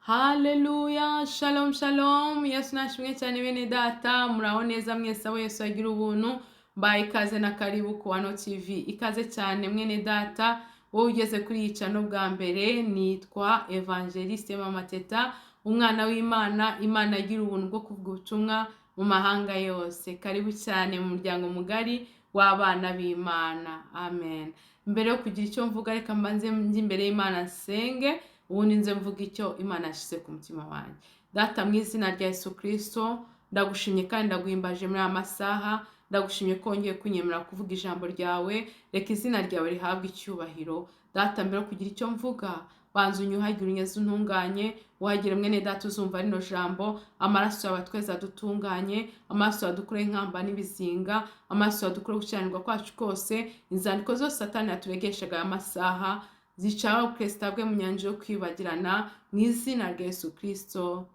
Haleluya, shalom shalom. Yesu nashimwe cyane. Bene data, muraho neza mwese abo Yesu agira ubuntu. Mbaye ikaze na karibu ku Wano TV. Ikaze cyane mwene data, wowe ugeze kuri iyi channel bwa mbere. Nitwa Evangeliste Mama Teta, umwana w'Imana, Imana agira ubuntu bwo kuvuga ubutumwa mu mahanga yose. Karibu cyane mu muryango mugari w'abana b'Imana. Amen. Mbere yo kugira icyo mvuga, reka mbanze njye imbere y'Imana nsenge, ubundi nze mvuga icyo Imana yashyize ku mutima wanjye. Data, mu izina rya Yesu Kirisito, ndagushimye kandi ndaguhimbaje muri aya masaha. Ndagushimye ko wongeye kunyemera kuvuga ijambo ryawe. Reka izina ryawe rihabwe icyubahiro. Data, mbere yo kugira icyo mvuga, banza unyuhagire, unyeze, untunganye, wahagire mwene data uzumva rino jambo. Amaraso yawe twese adutunganye, amaraso yawe adukure inkamba n'ibizinga, amaraso yawe adukure gukiranirwa kwacu kose. Inzandiko zose Satani yaturegeshaga aya masaha zicaho Kirisito bwe mu nyanja yo kwibagirana, mu izina rya Yesu Kirisito,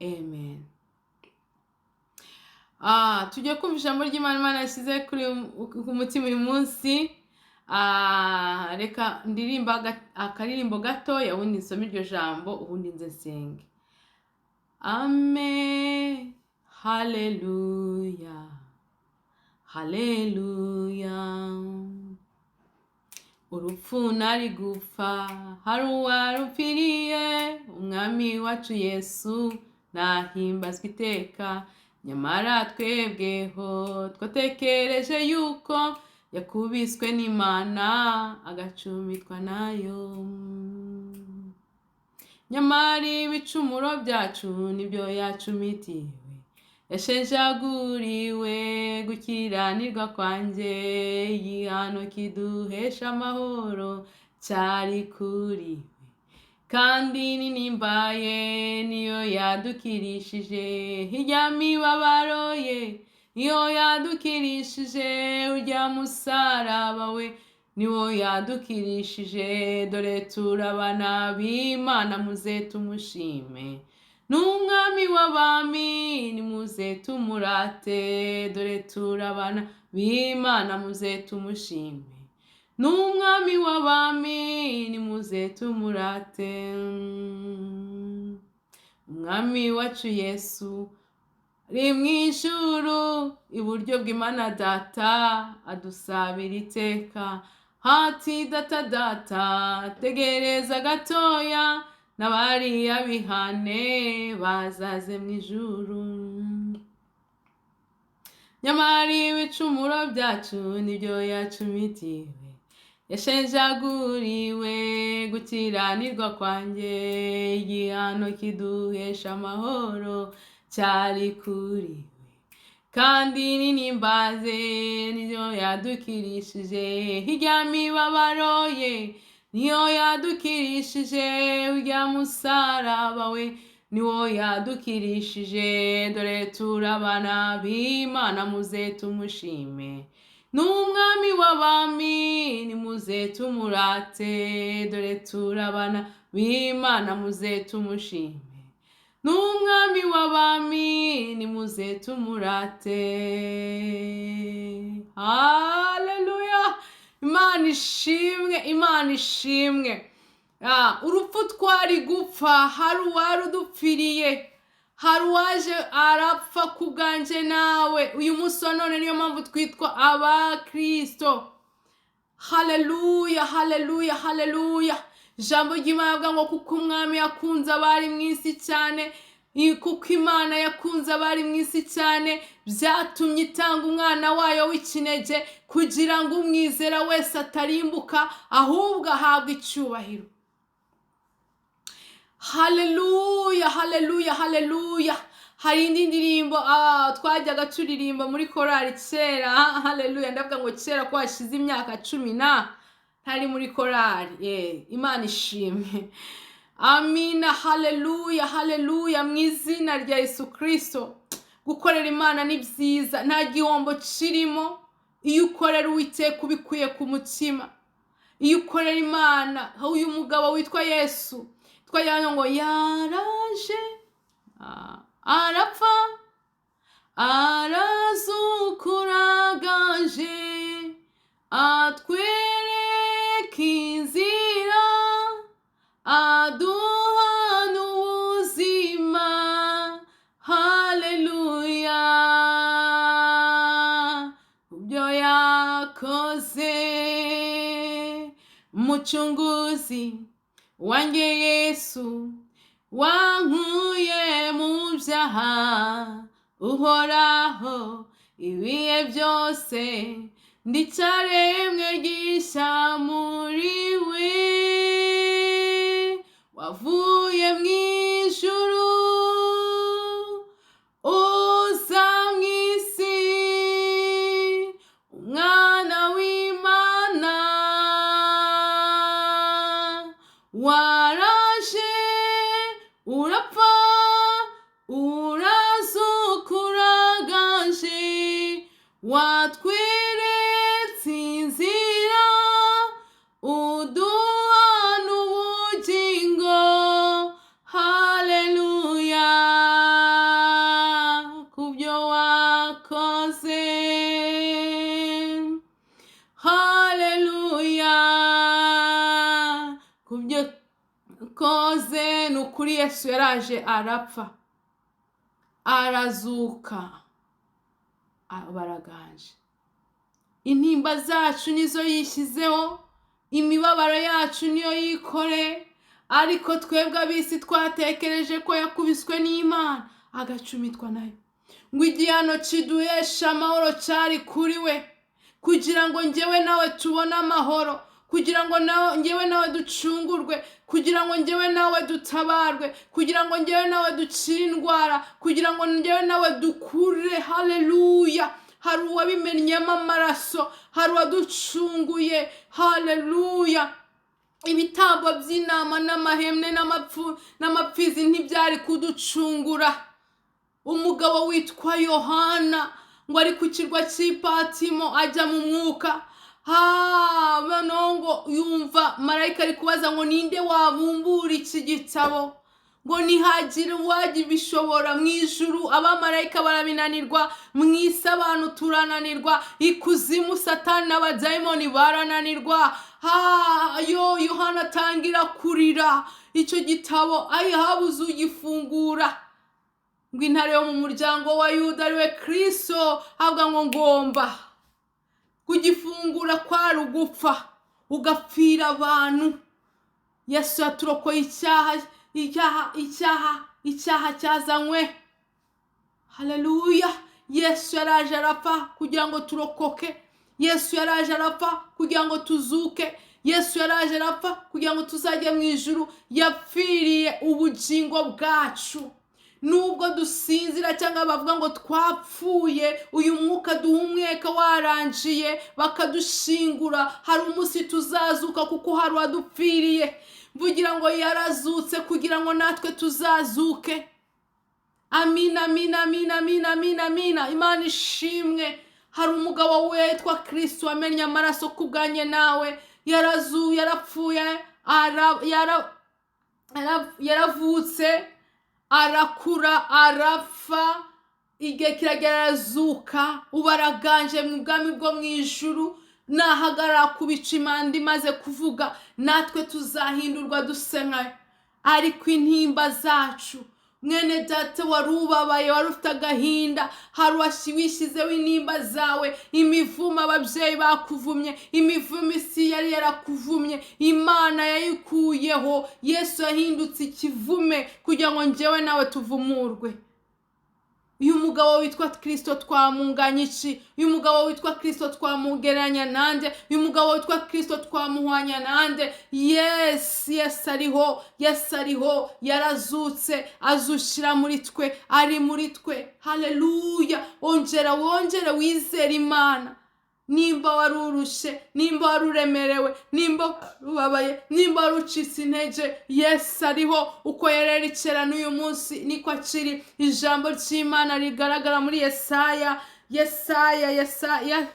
amen. Tugiye kumva ijambo ry'Imana Imana yashyize ku mutima uyu munsi. Reka ndirimba akaririmbo gatoya, ubundi nsome iryo jambo, ubundi nze nsenge. Amen, haleluya, haleluya. Urupfu nari gupfa hari uwarupfiriye. Umwami wacu Yesu nahimbazwa iteka. Nyamara twebweho twatekereje yuko yakubiswe n'Imana, agacumitwa nayo. Nyamara ibicumuro byacu nibyo yacumitiwe, yashenjaguriwe gukiranirwa kwanjye. Igihano kiduhesha amahoro cyari kuri we, kandi n'intimba ye niyo yadukirishije. Hirya mibabaro ye niyo yadukirishije, urya musaraba we niwo yadukirishije. Dore turabana b'Imana, muze tumushime. N'umwami w'abami, nimuze tumurate. Dore turabana b'Imana, muze tumushime. N'umwami w'abami, nimuze tumurate. Umwami wacu Yesu ari mu ijuru iburyo bw'Imana Data, adusabira iteka. Hati data, data, tegereza gatoya, n'abariya bihane bazaze mu ijuru. Nyamara ibicumuro byacu nibyo yacumitiwe, yashenjaguriwe gukiranirwa kwanjye. Igihano kiduhesha amahoro cyari kuri we, kandi n'intimba ze niyo yadukirishije. Hirya mibabaro ye niyo yadukirishije, urya musaraba we niwo yadukirishije. Dore turabana b'Imana, muze tumushime. N'umwami w'abami, nimuze tumurate. Dore turabana b'Imana, muze tumushime. N'umwami w'abami, nimuze tumurate. Haleluya, Imana ishimwe, Imana ishimwe. Urupfu twari gupfa hari uwari udupfiriye, hari uwaje arapfa ku bwanjye nawe. Uyu munsi wa none niyo mpamvu twitwa abakristo. Haleluya, haleluya, haleluya. Ijambo ry'Imana avuga ngo kuko umwami yakunze abari mu isi cyane, kuko Imana yakunze abari mu isi cyane, byatumye itanga umwana wayo w'ikinege, kugira ngo umwizera wese atarimbuka, ahubwo ahabwe icyubahiro. Haleluya, haleluya, haleluya. Hari indi ndirimbo twajyaga turirimba muri korali kera. Haleluya. Ndavuga ngo kera ko hashize imyaka 10 na ntari muri korali. Imana ishimwe. Amina, haleluya, haleluya. Mu izina rya Yesu Kirisito, gukorera Imana ni byiza, nta gihombo kirimo iyo ukorera Uwiteka ubikuye ku mutima, iyo ukorera Imana. Uyu mugabo witwa Yesu twajyanye ngo yaraje, arapfa, arazukuraganje, atwereka inzira, aduha n'ubuzima. Mucunguzi wanjye Yesu, wankuye mu byaha, uhoraho ibihe byose, ndi icyaremwe gishya muri we. Wavuye mu ijuru uza mu isi, umwana w'Imana waraje, urapfa, urazuka, uraganje, watweretse inzira, uduha n'ubugingo. Haleluya kubyo wakoze, haleluya kubyo koze. Ni ukuri Yesu yaraje, arapfa, arazuka, baraganje. Intimba zacu nizo yishyizeho, imibabaro yacu niyo yikore, ariko twebwe ab'isi twatekereje ko yakubiswe n'Imana, agacumitwa nayo, ngo igihano kiduhesha amahoro cyari kuri we, kugira ngo njyewe nawe tubone amahoro, kugira ngo njyewe nawe ducungurwe, kugira ngo njyewe nawe dutabarwe, kugira ngo njyewe nawe dukire indwara, kugira ngo njyewe nawe dukure. Haleluya! Hari uwabimennyemo amaraso, hari uwaducunguye. Haleluya! Ibitambo by'intama n'amahembe n'amapfizi ntibyari kuducungura. Umugabo witwa Yohana ngo ari ku kirwa cy'Ipatimo, ajya mu mwuka, noneho ngo yumva marayika ari kubaza ngo: "Ninde wabumbura iki gitabo?" Ngo ntihagire uwagibishobora. Mu ijuru abamarayika barabinanirwa, mu isi abantu turananirwa, ikuzimu Satani n'abadayimoni barananirwa. Yo Yohana atangira kurira, icyo gitabo ayihabuze ugifungura. Ngo intare yo mu muryango wa Yuda, ariwe Kristo, avuga ngo: "Ngomba kugifungura." Kwari ugupfa, ugapfira abantu. Yesu yaturokoye icyaha, icyaha, icyaha, icyaha cyazanywe. Haleluya! Yesu yaraje, arapfa kugira ngo turokoke. Yesu yaraje, arapfa kugira ngo tuzuke. Yesu yaraje, arapfa kugira ngo tuzajye mu ijuru. Yapfiriye ubugingo bwacu. Nubwo dusinzira cyangwa bavuga ngo twapfuye, uyu mwuka duhumeka warangiye, bakadushingura, hari umunsi tuzazuka kuko hari uwadupfiriye. Mvugira ngo yarazutse kugira ngo natwe tuzazuke. Amina, amina, amina, amina, amina, amina. Imana ishimwe. Hari umugabo witwa Kristo wamennye amaraso ku bwanjye nawe. Yarazuye, yarapfuye, yaravutse, arakura, arapfa, igihe kiragera arazuka, ubu araganje mu bwami bwo mu ijuru. Nahagarara ku bicu, imanda imaze kuvuga, natwe tuzahindurwa duse nkayo. Ariko intimba zacu, mwene data wari ubabaye, wari ufite agahinda, hari wishyizeho intimba zawe, imivumo ababyeyi bakuvumye, imivumo isi yari yarakuvumye, Imana yayikuyeho. Yesu yahindutse ikivume kugira ngo njyewe nawe tuvumurwe. Uyu mugabo witwa Kirisito twamunganya iki? Uyu mugabo witwa Kirisito twamugereranya nande? Uyu mugabo witwa Kirisito twamuhwanya nande? Yes, Yesu ariho, Yesu ariho, yarazutse, azushyira muri twe, ari muri twe. Haleluya! Ongera wongere wizere Imana. Nimba wari urushe, nimba wari uremerewe, nimba ubabaye, nimba wari ucitse intege, Yesu ariho. Uko yari kera n'uyu munsi niko akiri. Ijambo ry'Imana rigaragara muri Yesaya, Yesaya, Yesaya,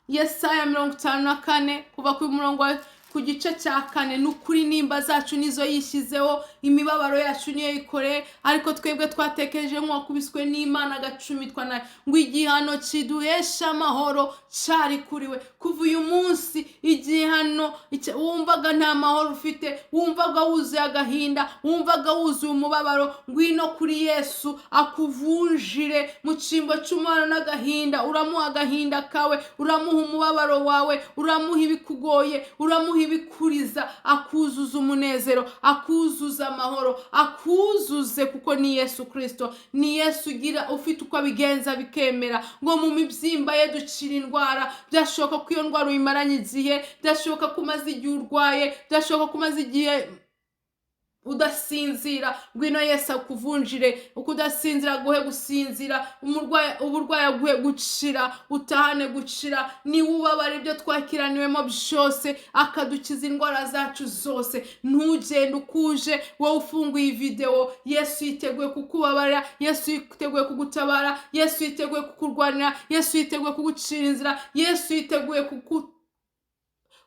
Yesaya 54, kuva ku murongo wa Ku gice cya 4, ni ukuri nimba zacu nizo yishyizeho, imibabaro yacu niyo yikoreye, ariko twebwe twatekereje nk'uwakubiswe n'Imana agacumitwa nayo, ngo igihano kiduhesha amahoro cyari kuri we. Kuva uyu munsi igihano wumvaga nta mahoro ufite, wumvaga wuzuye agahinda, wumvaga wuzuye umubabaro, ngwino kuri Yesu akuvunjire mu cyimbo cy'umubabaro n'agahinda. Uramuha agahinda kawe, uramuha umubabaro wawe, uramuha ibikugoye, uramuha ibikuriza, akuzuza umunezero, akuzuza amahoro, akuzuze, kuko ni Yesu Kristo, ni Yesu ugira ufite uko abigenza bikemera. Ngo mu mibyimba ye dukira indwara. Byashoboka ko iyo ndwara uyimaranye igihe, byashoboka ko umaze igihe urwaye, byashoboka ko umaze igihe udasinzira. Ngwino Yesu akuvunjire uko udasinzira, aguhe gusinzira, uburwayi aguhe gukira, utahane gukira. Niba ubabara ibyo twakiraniwemo byose, akadukiza indwara zacu zose. Ntugende ukuje, wowe ufunguye iyi videwo, Yesu yiteguye kukubabarira, Yesu yiteguye kugutabara, Yesu yiteguye kukurwanira, Yesu yiteguye kugucira inzira, Yesu yiteguye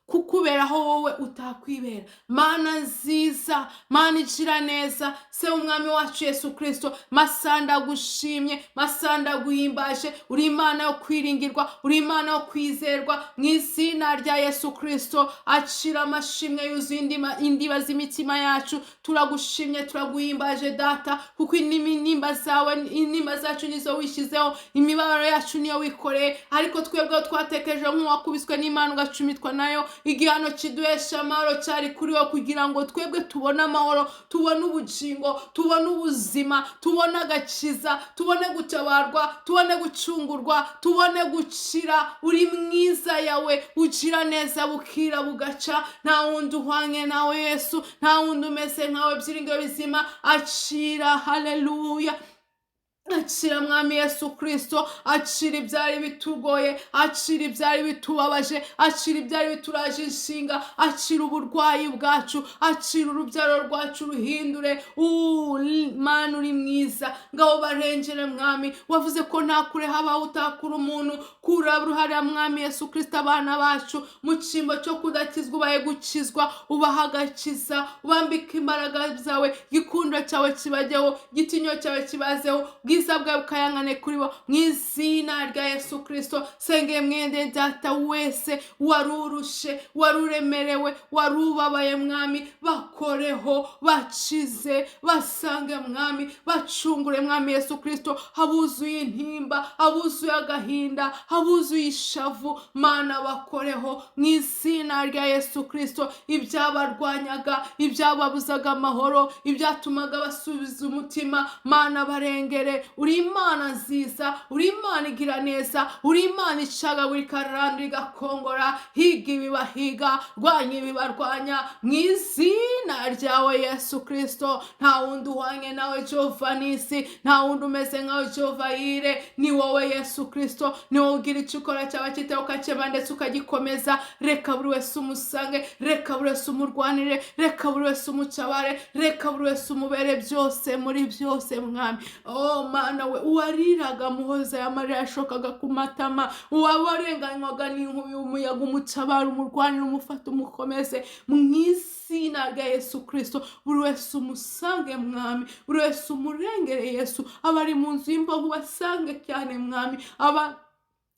kukuberaho wowe utakwibera. Mana nziza, Mana igira neza, se umwami wacu Yesu Kristo, masanda gushimye, masanda guhimbaje, uri Imana yo kwiringirwa, uri Imana yo kwizerwa. Mu izina rya Yesu Kristo, acira amashimwe yuzuye indiba z'imitima yacu. Turagushimye, turaguhimbaje Data, kuko intimba zawe, intimba zacu nizo wishyizeho, imibabaro yacu niyo wikoreye, ariko twebwe twatekereje nk'uwakubiswe n'Imana ugacumitwa nayo. Igihano kiduhesha amahoro cyari kuri we, kugira ngo twebwe tubone amahoro, tubone ubugingo, tubone ubuzima, tubone agakiza, tubone gutabarwa, tubone gucungurwa, tubone gukira. Uri mwiza yawe, ugira neza bukira bugaca. Nta wundi uhwanye nawe Yesu, nta wundi umeze nkawe byiringiro bizima. Acira, haleluya, acira mwami Yesu Kristo, acira ibyari bitugoye, acira ibyari bitubabaje, acira ibyari bituraje inshinga, acira uburwayi bwacu, acira urubyaro rwacu ruhindure. Mana uri mwiza, ngaho barengere mwami. Wavuze ko nta kure habaho utakura umuntu. Kura ruhare mwami Yesu Kristo abana bacu mu cyimbo cyo kudakizwa, ubaye gukizwa, ubaha agakiza, ubambika imbaraga zawe, igikundiro cyawe kibajyeho, igitinyo cyawe kibazeho, bwiza bwawe bukayangane kuri bo, mu izina rya Yesu Kristo. Sengeye mwende data wese warurushe, waruremerewe, warubabaye mwami, bakoreho, bakize, basange mwami, bacungure mwami Yesu Kristo. Abuzuye intimba, abuzuye agahinda, abuzuye ishavu, Mana bakoreho mu izina rya Yesu Kristo. Ibyabarwanyaga, ibyababuzaga amahoro, ibyatumaga basubiza umutima, Mana barengere. Uri Imana nziza, uri Imana igira neza, uri Imana icagagura ikarandura igakongora. Higa ibibahiga, rwanya ibibarwanya mu izina ryawe Yesu Kristo. Nta wundi uhwanye nawe Jehova Nisi, nta wundi umeze nkawe Jehova Yire, ni wowe Yesu Kristo, ni wowe ugira icyo ukora cyaba kitaho ukakema ndetse ukagikomeza. Reka buri wese umusange, reka buri wese umurwanire, reka buri wese umutabare, reka buri wese umubere byose muri byose mwami. Oh Mana we, uwariraga muhoza y'amarira yashokaga ku matama, uwabarenganywaga n'inkubi y'umuyaga, umutabara, umurwanire, umufate, umukomeze mu izina rya Yesu Kristo. Buri wese umusange mwami, buri wese umurengere Yesu. Abari mu nzu y'imbohe ubasange cyane mwami, aba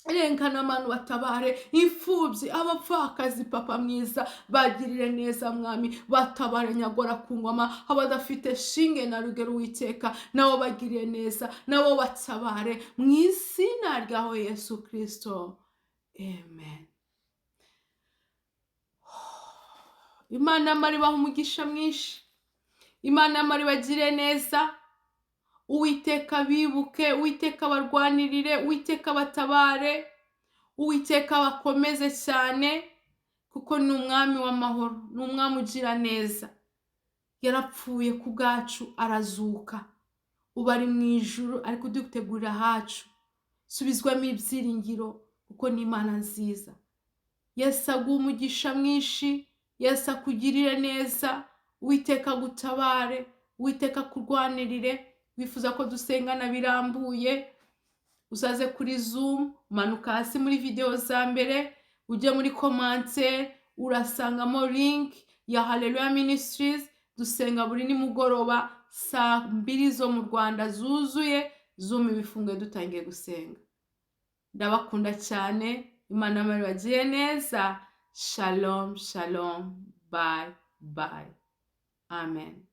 rengana abantu batabare, imfubyi, abapfakazi, papa mwiza bagirire neza mwami, batabare nyagora ku ngoma, abadafite shinge na rugero Uwiteka nabo bagirire neza, nabo batabare mu izina ryawe Yesu Kristo, amen. Imana y'amariba umugisha mwinshi, Imana y'amariba bagire neza, Uwiteka bibuke, Uwiteka barwanirire, Uwiteka batabare, Uwiteka bakomeze cyane, kuko ni umwami w'amahoro, ni umwami ugira neza. Yarapfuye ku bwacu arazuka, ubu ari mu ijuru ari kudutegurira ahacu. Subizwamo ibyiringiro kuko ni Imana nziza. Yesu aguhe umugisha mwinshi, Yesu akugirire neza, Uwiteka agutabare, Uwiteka akurwanirire. Wifuza ko dusengana birambuye, uzaze kuri Zoom, umanuka hasi muri video za mbere, ujye muri commentaire, Urasangamo link ya Haleluya Ministries. Dusenga buri nimugoroba saa 2 zo mu Rwanda zuzuye. Zoom ibifunguye, dutangiye gusenga. Ndabakunda cyane. Imana bagiye neza. Shalom, shalom, bye bye, amen.